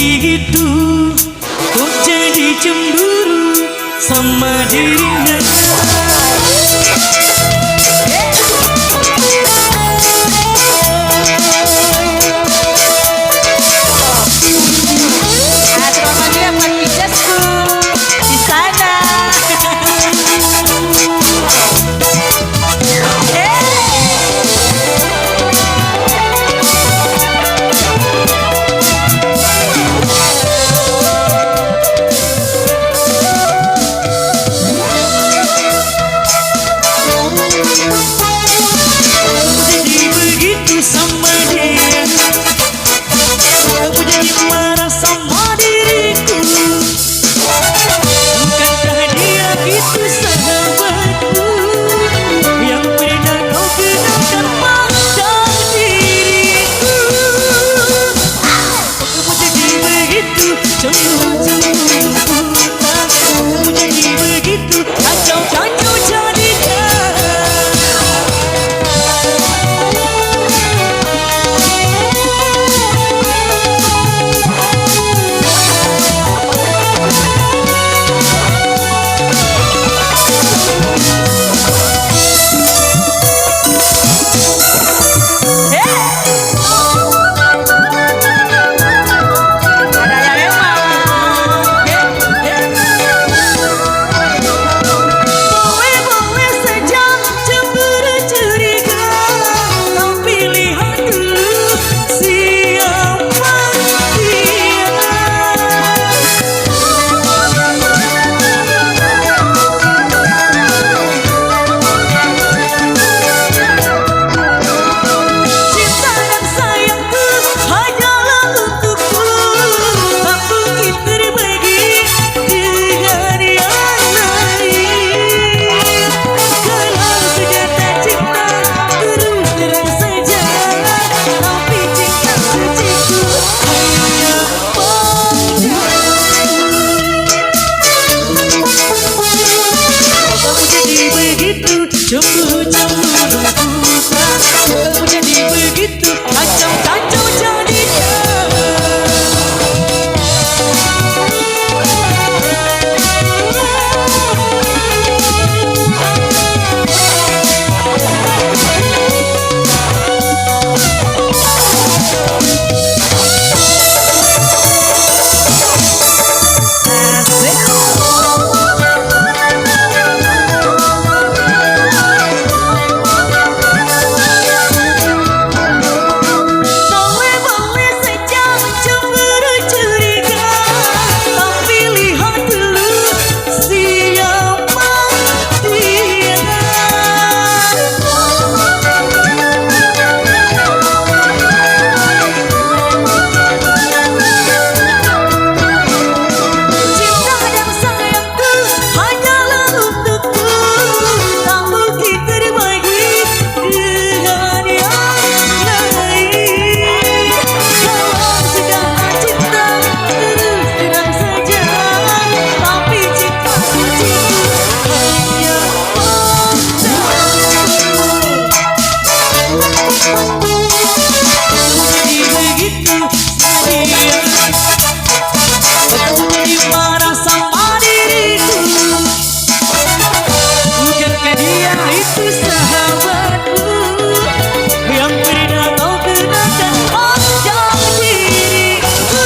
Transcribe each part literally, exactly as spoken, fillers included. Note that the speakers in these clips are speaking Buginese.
Itu kok jadi cemburu sama dirinya. Nah, selamat juga buat Ijazku di sana. Jadi begitu sama dia. Aku jadi marah sama diriku. Bukankah dia itu sahabatku yang pernah kau gunakan pada diriku? Aku jadi begitu cemburu, cemburu buta. Aku jadi begitu kacau, kacau jadinya. Boleh-boleh saja cemburu curiga, tapi lihat dulu siapa dia. Cinta dan sayangku hanyalah untukku, tak mungkin terbagi dengan yang lain. Kalau sudah tak cinta, terus terang saja, tapi cinta suciku hanya padamu. Kamu jadi begitu cemburu, cemburu buta. Kamu jadi begitu kacau, kacau jadinya. Hanyalah untukku, tak mungkin terbagi dengan yang lain. Kalau sudah cinta, terus terang saja, tapi cinta suciku hanya padamu. Jadi begitu saja. Aku jadi marah sama diriku. Bukankah dia itu sahabatku yang pernah kau gunakan pada diriku?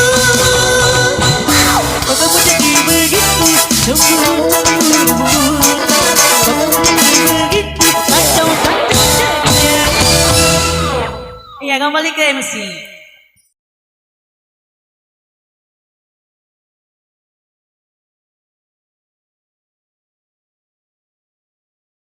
Kok kamu jadi begitu cemburu? Kok kamu jadi begitu kacau-kacau jadinya? Iya, kembali ke M C.